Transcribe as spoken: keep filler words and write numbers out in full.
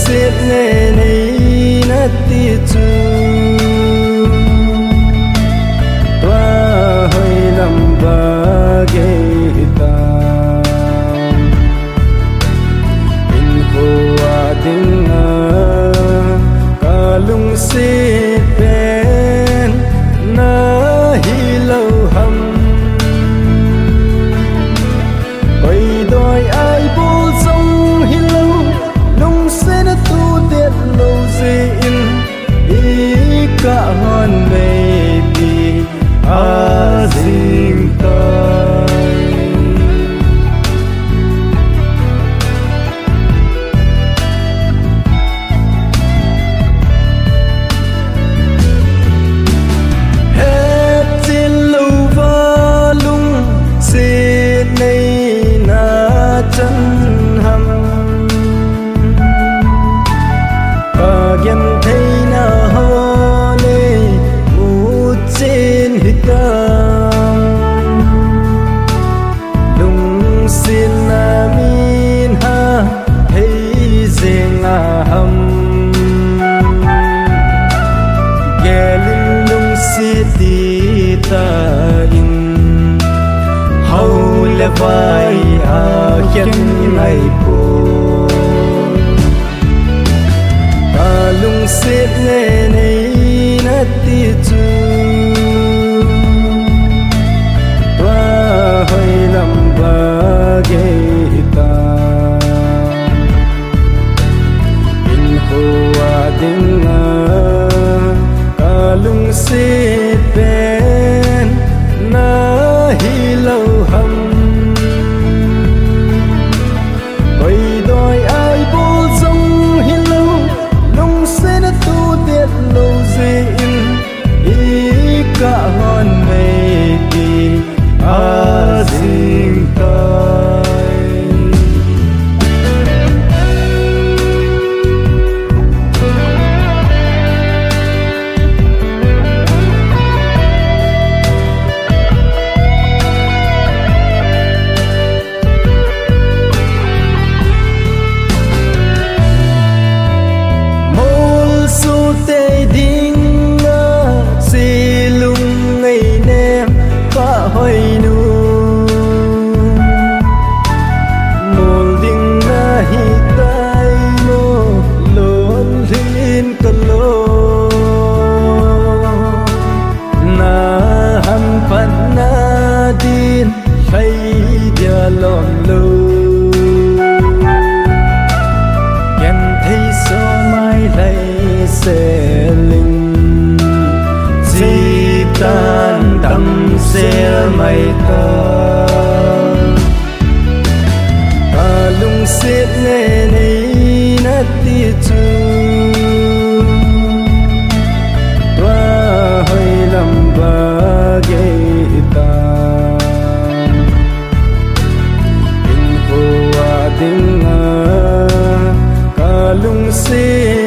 Lungset nei nei nati chu, tua hoilam ba gei ta. Hinkho a dinga ka lungset pen na hilou ham. Koi doi ai bol jong hilou, lungset a tu det lou jeh in, i kah hon meipi a jing tai. Hetchen louva lungset nei na chan ham. Ka genthei na ho nei muchen hitam. Lungset na min ha hei jeng a ham. Gel in lungset ti ta in, hao le vai a khen ngai poi. Ka lungset nei nei nati chu, tua hoilam ba gei ta. Hinkho a dinga ka lungset pen na hilou ham. Koi doi ai bol jong hilou, lungset a tu det lou jeh in, i kah hon meipi a jing tai. Molso tei dinga, silung nei nem pa hoi nu. Mol ding na hitai mo, lon lhin ka lo. Na hamphat na din, lhai dia lom lou. Genthei so mai lhai seling, chitan dam sel mai ta. Ka lungset nei nei nati chu, tua hoilam ba gei ta. Hinkho a dinga ka lungset